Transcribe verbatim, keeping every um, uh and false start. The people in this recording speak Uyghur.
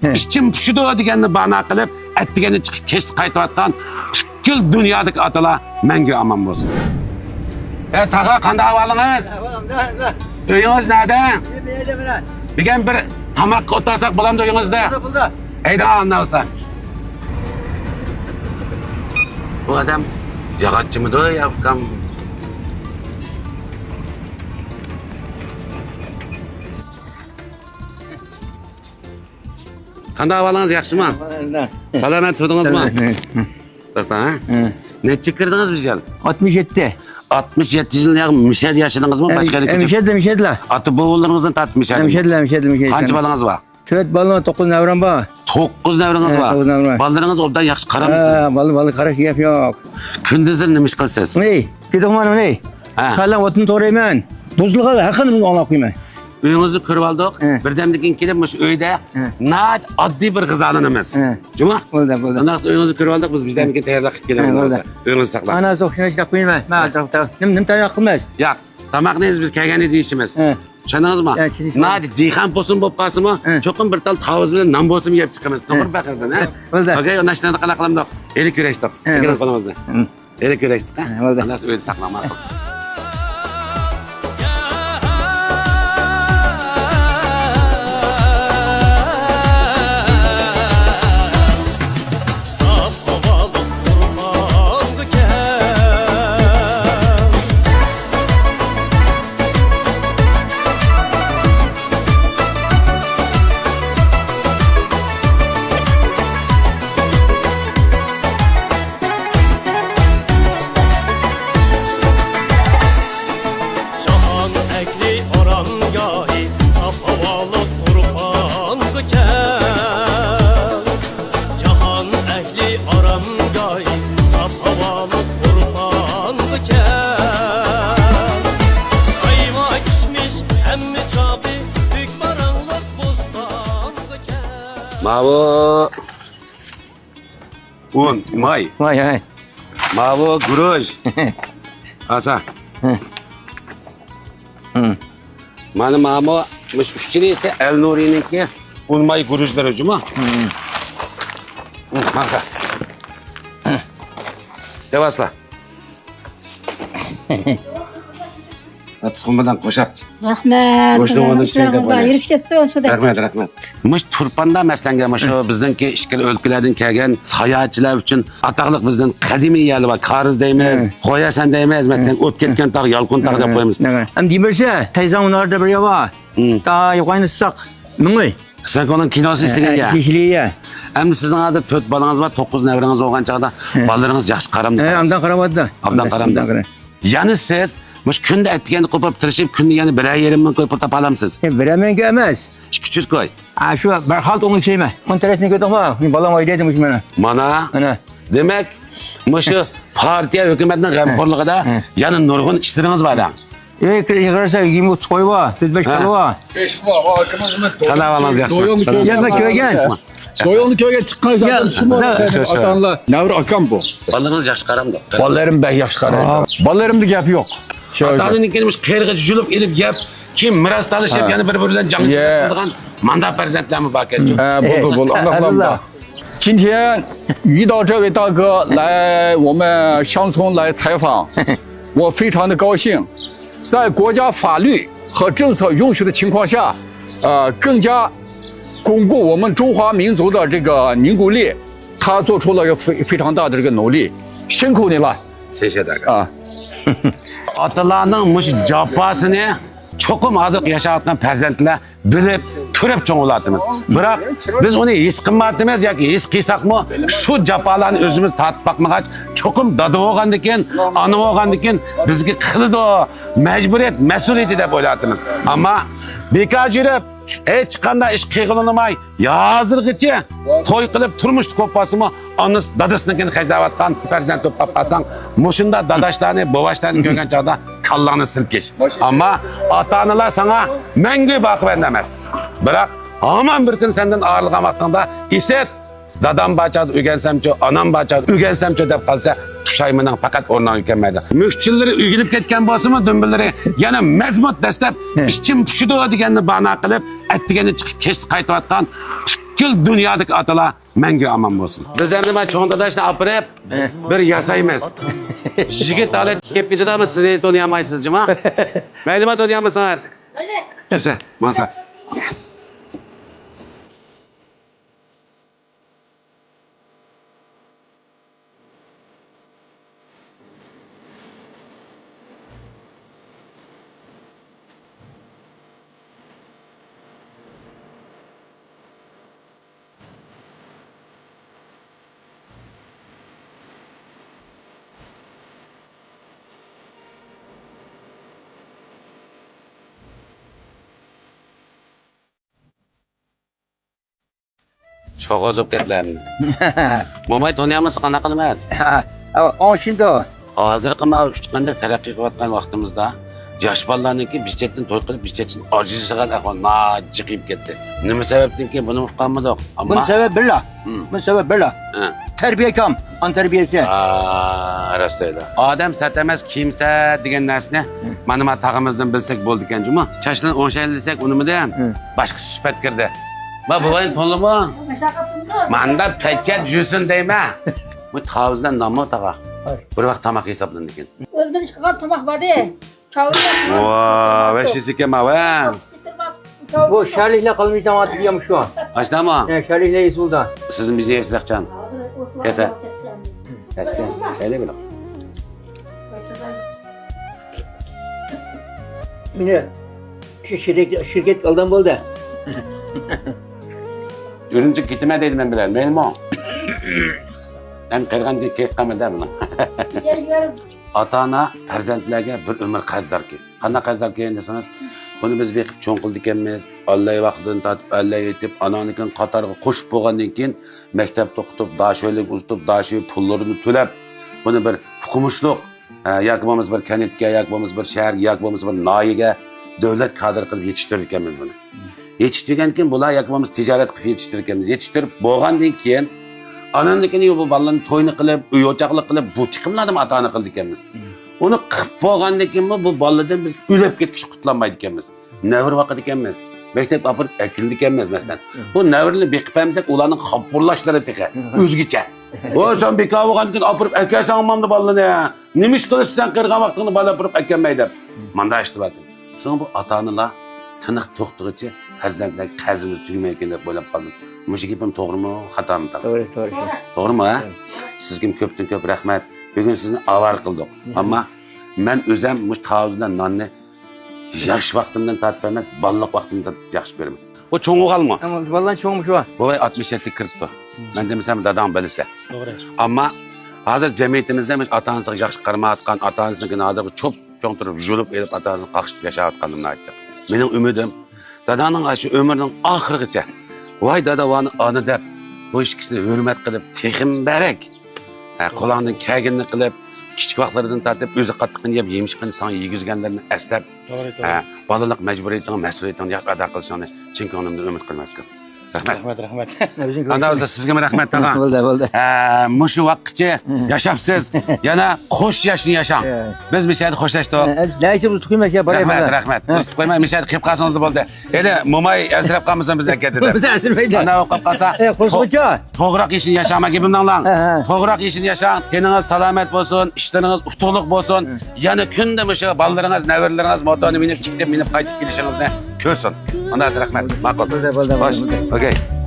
ھە. ئىچىم پۇشىدۇ دېگەننى بانا قىلىپ، ئەتىگەننى چىقىپ كەچتە قايتىۋاتقان پۈتكۈل دۇنيادىكى ئاتىلار مەڭگۈ ئامان بولسۇن. ئە، تاغا، قانداق ئەھۋالىڭىز؟ ئۆيىڭىز نەدە؟ بۈگۈن بىر تاماققا ئولتۇرساق بولامدۇ ئۆيىڭىزدە؟ بولدى، بولدى. ھەيدەڭ ئاندىن بولسا. بۇ ئادەم ياغاچچىمىدۇ يا ئۇكام؟ قانداق ئەھۋالىڭىز، ياخشىمۇ؟ سالامەت تۇردىڭىزمۇ؟ توختاڭ، ھە؟ نەچچە كىردىڭىز بۇ يىل؟ ئاتمىش يەتتە. ئاتمىش يەتتە يىل ياغ مىشەدە ياشىدىڭىزمۇ؟ باشقا يەرگە كۆچۈپ؟ مىشەدە، مىشەدىلا. ئاتا بوۋىلىرىڭىزدىن تارتىپ مىشەدە. مىشەدىلا، مىشەدە، مىشەدە. قانچە بالىڭىز بار؟ تۆت بالام، توققۇز نەۋرەم بار. توققۇز نەۋرىڭىز بار؟ توققۇز نەۋرە. بالىلىرىڭىز ئوبدان ياخشى قارامسىز؟ ھە، بالا، بالا قاراش گەپ يوق. كۈندۈزلىرى نېمە ئىش قىلىسىز؟ مىنى، كېتىڭمەن مىنى. ھە. خەلەڭ ئوتۇن توغرايمەن. بۇزۇلغان ھەققىنى ئاڭلاپ قويىمەن. ئۆيىڭىزنى كۆرۈۋالدۇق. ھە. بىردەمدىن كېيىن كېلىپ مۇشۇ ئۆيدە ھە. ناھايىتى ئاددىي بىر غىزالىنىمىز. ھە. جۇمۇ؟ بولدى، بولدى. ئۇنداق ئۆيىڭىزنى كۆرۈۋالدۇق، بىز بىردەمدىن كېيىن تەييارلىق قىلىپ كېلىمىز. ھە، بولدى. ئۆيىڭىزنى ساقلاڭ. ئانا سوق شۇنى شۇنداق قويماي. مەن ئەتراپتا نېمە، نېمە تەييار قىلمايسىز؟ ياق، تاماقنى بىز كەلگەندە دېيىشىمىز. ھە. چۈشەندىڭىزمۇ؟ ھە، چۈشىنىشىم. ناھايىتى دېھقان پوسۇن بولۇپ قالسىمۇ، ھە. چوقۇم بىر تال تاۋۇز بىلەن نان بولسىمۇ يەپ چىقىمىز. ھە. توغرا پەخرىدىن، ھە؟ ھە، بولدى. ئاكا، ئۇنداق قىلىپ قالامدۇق. ئېلىپ كۆرۈشتۇق. ھە، ئەكىلىڭ بولدى. قولىڭىزنى. ھە. ئېلىپ كۆرۈشتۇق، ھە؟ ھە، بولدى. خالاس، ئۆيدە ساقلاڭ، ماقۇل. جاھان ئەھلى ئارامگاھى، ساپ ھاۋالىق تۇرپانغا كەل. جاھان ئەھلى ئارامگاھى، ساپ ھاۋالىق تۇرپانغا كەل. سايۋا، كىشمىش، ھەممە چاغى، بۈك باراڭلىق بوستانغا كەل. ماۋۇ ئۇن، ماي. ماي، ھەي. ماۋۇ گۈرۈچ. ئاسا. ھە. ھە. مانا ماۋۇ، مۇشۇ ئۈچىلىسى ئەلنۇرىنىڭكى ئۇن ماي گۈرۈچلىرى جۇمۇ. ھە. ھە، ماقا. دەۋاسلا. تۇخۇم بىلەن قوشاق. رەھمەت. گۆشنىڭ ئورنىدا ئىشلەيدۇ. يۈرۈپ كەتسۇن شۇ. رەھمەت، رەھمەت. مۇشۇ تۇرپاندا مەسىلەنگە مۇشۇ بىزنىڭكى ئىچكىرى ئۆلكىلەردىن كەلگەن ساياھەتچىلەر ئۈچۈن ئاتاقلىق بىزدىن قەدىمىي يەرلەر بار. كارىز دەيمىز، ھە. خويەسەن دەيمىز، مەسىلەن، ھە. ئوت كەتكەن تاغ، يالقۇن تاغ دەپ ھە. قويىمىز. ھە. ئەمدى بىرسى تەيزاڭ مۇنارىدا بىر يەر بار. ھە. تا يوقاينى ساق. مىڭى. سەن ئۇنىڭ كىنوسىنى ئىشلىگەن يا؟ ھە، ئىشلىگەن يا. ئەمدى سىزنىڭ ھازىر تۆت بالىڭىز بار، توققۇز نەۋرىڭىز بولغان چاغدا ھە. بالىلىرىڭىز ياخشى قارامدۇ؟ ھە، ئوبدان قارامدۇ. ئوبدان قارامدۇ. يەنى سىز مۇشۇ كۈندە ئەتىگەندە قوپۇپ تىرىشىپ، كۈندە يەنە بىرەر يېرىم مىڭ كوي پۇل تاپالامسىز؟ ئە، بىرەر مىڭكى ئەمەس. ئىككى يۈز كوي. ھە، شۇ بىر خىل ئوڭ ئىشلەيمەن. ئون تەرەپنى كۆردۈڭمۇ؟ بالام ئوينايدۇ مۇشۇ مانا. ھە. دېمەك، مۇشۇ پارتىيە ھۆكۈمەتنىڭ غەمخورلۇقىدا ھە. يەنە نۇرغۇن ئىشلىرىڭىز بار دە. ئەي، كىرسە يىگىرمە ئوتتۇز قوي بار، تۆت بەش كالا بار. سانا بالىڭىز ياخشى. يەنە كۆرگەن. تويۇڭنى كۆرگەن چىققان يا، زادەن شۇمۇ دا. شۇ، شۇ. ئاتا-ئانىلار. نەۋرە ئاكام بۇ. بالىلىرىڭىز ياخشى قارامدۇ؟ بالىلىرىم بەك ياخشى قارايدۇ. ئا. بالىلىرىمدا گەپ يوق. شۇ. ئاتا-ئانىنىڭكىنى مۇشۇ قېرىغىچە يۇلۇپ ئېلىپ يەپ، كېيىن مىراس تالىشىپ، ھە. يەنە بىر-بىرى بىلەن جەڭ يە. قىلىدىغان مانداق پەرزەنتلەرمۇ باركەن. ھە، بولدى، بولدى. ئانداقلارمۇ بار. 今天遇到这位大哥来我们乡村来采访，我非常的高兴。在国家法律和政策允许的情况下，呃，更加巩固我们中华民族的这个凝固力，他做出了一个非，非常大的这个努力，辛苦你了。谢谢大哥。啊。 ئاتىلارنىڭ مۇشۇ جاپاسىنى چوقۇم ھازىرقى ياشاۋاتقان پەرزەنتلەر بىلىپ، كۆرۈپ چوڭ بولاتتىمىز. بىراق، بىز ئۇنى ھېس قىلمايتتىمىز ياكى ھېس قىلساقمۇ، شۇ جاپالارنى ئۆزىمىز تارتىپ باقمىغاچ، چوقۇم دادا بولغاندىكىن، ئانا بولغاندىكىن بىزگە قىلىدۇ، مەجبۇرىيەت، مەسئۇلىيىتى دەپ ئويلايتتىمىز. ئەمما بىكار يۈرۈپ، ھېچقانداق ئىش قىلغىلىنماي، ھازىرغىچە توي قىلىپ، تۇرمۇشتا قوپ قالسىمۇ، ئانىسى دادىسىنىڭكىنى خەجلەۋاتقان پەرزەنت بولۇپ قاپ قالساڭ، مۇشۇنداق داداشلارنى، بوۋاشلارنى كۆرگەن چاغدا كاللاڭنى سىلكىش. ئەمما ئاتا-ئانىلار ساڭا مەڭگۈ باقىۋەردى ئەمەس. بىراق ھامان بىر كۈن سەندىن ئايرىلغان ۋاقتىڭدا ئېسىت، دادام بار چاغدا ئۆگەنسەمچۇ، ئانام بار چاغدا ئۆگەنسەمچۇ دەپ قالسا، پۇشايمىنىڭ پەقەت ئورنىغا كەلمەيدۇ. مۈكچىلىرى ئۆگىنىپ كەتكەن بولسىمۇ، دۈمبىلىرى يەنە مەزمۇت دەسلەپ، ھە. ئىچىم پۇشىدۇ دېگەننى بانا قىلىپ، ئەتىگەندە چىقىپ كەچتە قايتىۋاتقان پۈتكۈل دۇنيادىكى ئاتىلار مەڭگۈ ئامان بولسۇن. بىز ئەمدى مانا چوڭ داداشنى ئاپىرىپ، بىر ياسايمىز. يىگىت ھالەتكە كېلىپ كېتىدۇ، ئەمما سىزنى تونۇيالمايسىز، جۇما. مەيلىما، تونۇيالمىسىڭىز. كەلسە، ماڭسا. شوغۇزۇپ كەتلەم. موماي تونۇيالمىسا قانداق قىلىمىز؟ ئوڭشىدۇ. ھازىرقى ماۋۇ ئۈچ قېرىنداش تەرەققىي قىلىۋاتقان ۋاقتىمىزدا ياش بالىلارنىڭكى بىر چەتتىن توي قىلىپ، بىر چەتتىن ئاجىزلىغان ئەھۋال ناھايىتى جىقىيىپ كەتتى. نېمە سەۋەبتىنكى بۇنى ئۇققانمىدۇق. ئەمما بۇنىڭ سەۋەبى بىرلا. ھىم. بۇنىڭ سەۋەبى بىرلا. ھە. تەربىيە كام، ئانا تەربىيەسى. ئا، راست دەيدۇ. ئادەم سەت ئەمەس، كىيىمسە دېگەن نەرسىنى مانا ما تاغىمىزدىن بىلسەك بولىدىكەن جۇمۇ. چاچلىرىنى ئوڭشايلىساك ئۇنىمىدىن باشقا سۈپەت كىردى. ما بوۋاينى تونۇدۇڭمۇ؟ ماندا پەچەت يۈسۈن دەيمەن. بۇ تاۋۇزدىن نانمۇ تاغا؟ بىر ۋاق تاماق ھېسابلىنىدىكەن. ئۆزىمىز قىلغان تاماق بار ئىدى. ۋا، ۋەھشىيسى ئىكەن ما، ۋە. بۇ شەھەرلىكلەر قالمىسا تاماق يېمىش شۇ. ئاشتامۇ؟ ھە، شەھەرلىكلەر ئېسىلدا. سىزنىڭ بىزنى ئېسىلەقچان. كەسە. كەسە. شەيلە بىلىڭ. مېنى شۇ شىركەت، شىركەتكە ئالدان بولدى. ئۈرۈمچىگە كېتىمەن دەيدۇ مەن بىلەن، مەيلىمۇ؟ مەن قېرىغاندىن كېيىن قالمىدى بۇنىڭ. ئاتا-ئانا پەرزەنتلەرگە بىر ئۆمۈر قەرزداركەن. قانداق قەرزداركەن دېسىڭىز، بۇنى بىز بېقىپ چوڭ قىلىدىكەنمىز، ئاللەي ۋاقتىدىن تارتىپ ئەللەي ئېيتىپ، ئانانىڭكىنى قاتارغا قوشۇپ بولغاندىن كېيىن، مەكتەپتە ئوقۇتۇپ، داشۆيلىگە ئۇزىتىپ، داشۆي پۇللىرىنى تۆلەپ، بۇنى بىر ئوقۇمۇشلۇق، ھە، ياكى بولمىسا بىر كەنتكە، ياكى بولمىسا بىر شەھەرگە، ياكى بولمىسا بىر ناھىيەگە دۆلەت كادىرى قىلىپ يېتىشتۈرىدىكەنمىز بۇنى. يېتىشتۈرگەنكىن بۇلار ياكى بولمىسا تىجارەت قىلىپ يېتىشتۈرگەنمىز. يېتىشتۈرۈپ بولغاندىن كېيىن ئانىنىڭكىنى بۇ بالىلارنى توينى قىلىپ، ئۆي ئوچاقلىق قىلىپ، بۇ چىقىملارنى ئاتا-ئانا قىلىدىكەنمىز. ئۇنى قىلىپ بولغاندىن كېيىنمۇ بۇ بالىدىن بىز ئۆلۈپ كەتكۈچە قۇتۇلالمايدىكەنمىز. نەۋرە باقىدىكەنمىز. مەكتەپكە ئاپىرىپ ئەكېلىدىكەنمىز، مەسىلەن. بۇ نەۋرىنى بېقىپ بەرمىسەك، ئۇلارنىڭ خاپا بولۇشلىرى تېخى ئۆزگىچە. ۋاي، سەن بىكار بولغاندىن كېيىن ئاپىرىپ ئەكەلسەڭ مامدا بالىنى. نېمە ئىش قىلىسەن سەن قېرىغان ۋاقتىڭدا بالا ئاپىرىپ ئەكەلمەي دەپ. مانداق ئىش باركەن. شۇڭا بۇ ئاتا-ئانىلار تىنىق توختىغۇچە پەرزەنتلەرگە قەرزىمىز تۈگىمەيدىكەن دەپ ئويلاپ قالدىم. مۇشۇ گېپىم توغرىمۇ، خاتامۇ؟ توغرا، توغرا. توغرىمۇ، ھە؟ سىزگىمۇ كۆپتىن كۆپ رەھمەت. بۈگۈن سىزنى ئاۋارە قىلدۇق. ئەمما مەن ئۆزۈم مۇشۇ تاۋۇز بىلەن ناننى ياش ۋاقتىمدىن تارتىپ ئەمەس، بالىلىق ۋاقتىمدىن ياخشى كۆرىمەن. ئۇ چوڭ ئوغۇلمۇ؟ ئەمما بالىلار چوڭ مۇشۇ. بوۋاي ئاتمىش يەتتىگە كىرىپتۇ. مەن دېمىسەم، داداڭ بىلىسەن. توغرا. ئەمما ھازىر جەمئىيىتىمىزدە ئاتا-ئانىسىغا ياخشى قارىمايۋاتقان، ئاتا-ئانىسىنىڭكىنى ھازىرغا چوپ چوڭ تۇرۇپ يۇلۇپ ئېلىپ، ئاتا-ئانىسىنى قاقشىتىپ ياشاۋاتقانلىرى ناھايىتى جىق. مېنىڭ ئۈمىدىم، داداڭنىڭ ئاشۇ ئۆمرىنىڭ ئاخىرىغىچە، ۋاي دادا، ۋاي ئانا دەپ، بۇ ئىككىسىنى ھۆرمەت قىلىپ، تېخىمۇ بەرەك، ھە، قولۇڭدىن كەلگىنىنى قىلىپ، كىچىك ۋاقىتلىرىدىن تارتىپ ئۆزى قاتتىققىنى يەپ، يېمىشقىنى ساڭا يېگۈزگەنلىرىنى ئەسلەپ، توغرا، توغرا. ھە، بالىلىق مەجبۇرىيىتىڭ، مەسئۇلىيىتىڭنى ياخشى ئادا قىلىشىڭنى چىن كۆڭلۈمدىن ئۈمىد قىلىمەن، ئاكام. رەھمەت. رەھمەت، رەھمەت. ئانداق بولسا سىزگىمۇ رەھمەت، تاغا. بولدى، بولدى. ھە، مۇشۇ ۋاقىتقىچە ياشاپسىز. يەنە قوش ياشنى ياشاڭ. ھە. بىز مۇشۇ يەردە خوشلاشتۇق. ھە، نەيسە، بىز تۇخۇم ياشا، باراي، رەھمەت، باراي. رەھمەت. ھە. ئۇزىتىپ قويماي، مۇشۇ يەردە قېلىپ قالسىڭىز بولدى. ھېلى موماي ئەنسىرەپ قالمىسۇن، بىز ئەكەتتى دەپ. بىز ئەنسىرىمەيدۇ. ئانداق بولۇپ قالسا، ئە، قوشقۇچە. توغراق يېشىنى ياشاڭ، مانا گېپىمنى ئاڭلاڭ. ھە، ھە. توغراق يېشىنى ياشاڭ، تېنىڭىز سالامەت بولسۇن، ئىشلىرىڭىز ئۇتۇقلۇق بولسۇن. ھە. يەنە كۈندە مۇشۇ بالىلىرىڭىز، نەۋرىلىرىڭىز موتورنى مىنىپ، چىقىپ مىنىپ قايتىپ كېلىشىڭىزنى كۆرسۇن. ئانداق رەھمەت. ماقۇل. بولدى، بولدى، خوش. بولدى. ئوكەي.